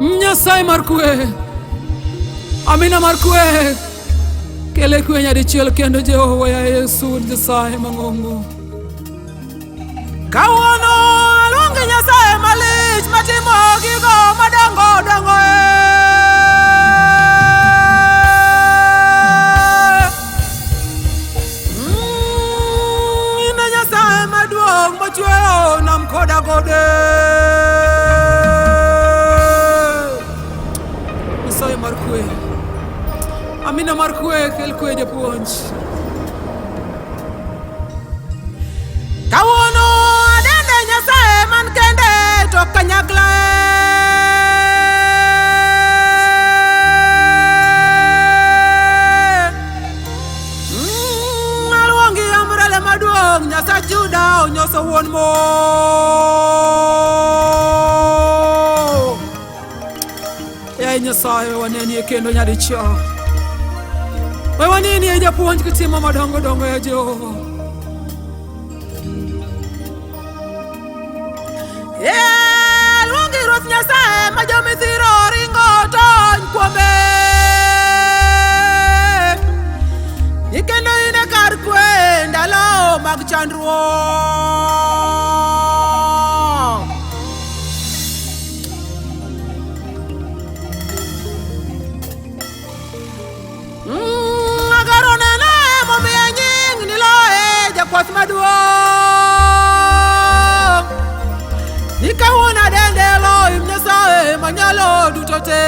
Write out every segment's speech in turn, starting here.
Nyasaye mar kwe, Amina mar kwe, kele kwe nyadichiel kendo Jehova ya Yesu wuod Nyasaye mang'ongo. Kawuono aluongi Nyasaye malich matimo gigo madongo dongo e. In e Nyasaye maduong' mochweyo nam koda gode. Nyasaye mar kwe, Amina mar kwe, kel kwe japuonj. Kawuono adende Nyasaye man kende to kanyakla e. Aluongi amrele maduong' Nyasach Juda onyoso wuon mo. Yaye Nyasaye, wanenie kendo nyadichiel. We wanenie japuonj kitimo madongo dongo ya Jehova. Eh, aluongi Ruoth Nyasaye ma jomithiro ringo tony kuome. Ikendo in e kar kwe ndalo mag chandruok. Agaro nene momiye nying niloye jakwath maduong'. Ni kawuono adende Elohim Nyasaye manyalo duto te.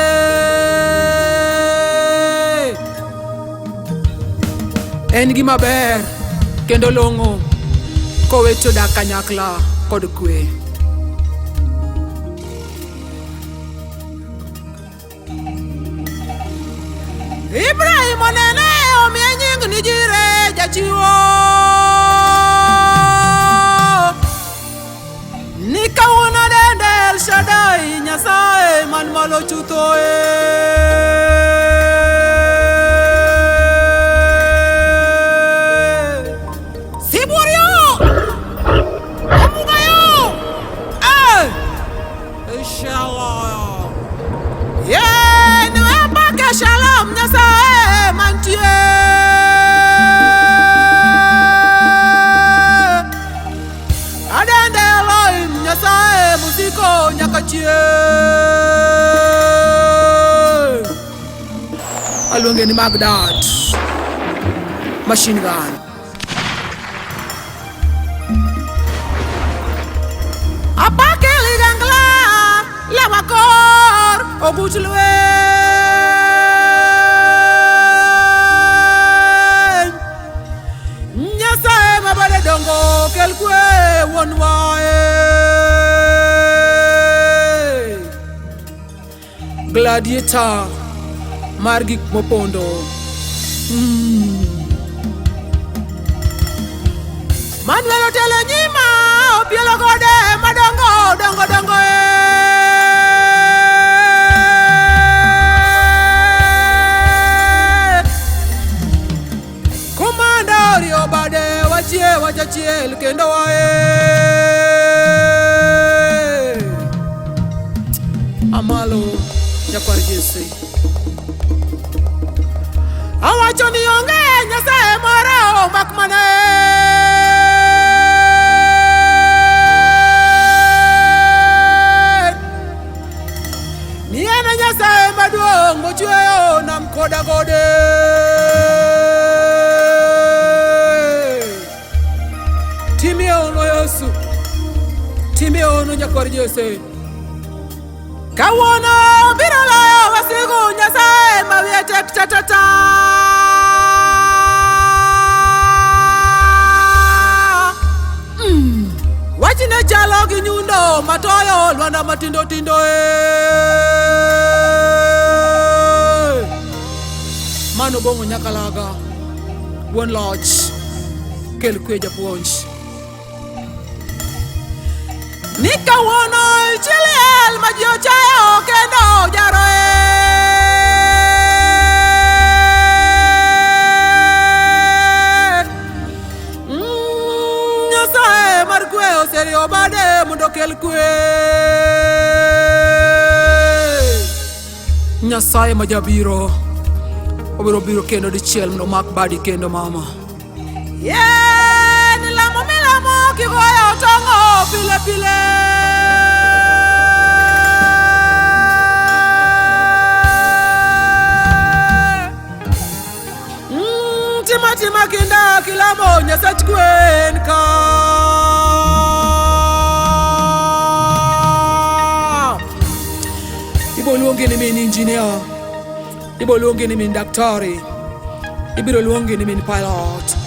En gima ber kendo long'o koweto dak kanyakla kod kwe. Ibrahim onene omiye nying ni Jire jachiwo. Ni kawuono dende El Shaddai Nyasaye man malo chutho e. Sibuor yo! Omuga yo! Eh! Shalom. Ye ni wapake shalom Nyasaye mantie. Adende Elohim Nyasaye musiko nyaka chieng'. Aluonge ni Magdad. Machine gun. Apake ligangla lewa kor oguch lweny. Nyasaye mabade dongo kel kwe wuonwa e. Gladiator mar gik mopondo. Manuel otelo nyima opielo gode madongo dongo dongo e. Komanda orio bade wachie wach achiel kendo wae. Amalo nyakwar Jesse. Awacho ni onge Nyasaye moro mak mana en. Ni en e Nyasaye maduong' mochweyo nam koda gode. Timie ono Yesu. Timie ono nyakwar Jesse. Kawuono biro loyo wasigu Nyasaye ma wiye tek tatata. Wachne chalo gi nyundo matoyo lwanda matindo tindo e. Mano bong'o nyakalaga. Wuon loch. Kel kwe japuonj. Ni kawuono chi liel ma ji ochayo kendo jaro e. Nyasaye mar kwe oserio bade mondo okel kwe. Nyasaye ma jabiro obiro biro kendo dichiel mondo omak badi kendo mama. Yien lamo milamo kigoyo tong'o pile pile. Tima tima kinda kilamo Nyasach gwen ka. Ibo luongi ni min engineer, ibo luongi ni min daktari, ibiro luongi ni min pilot.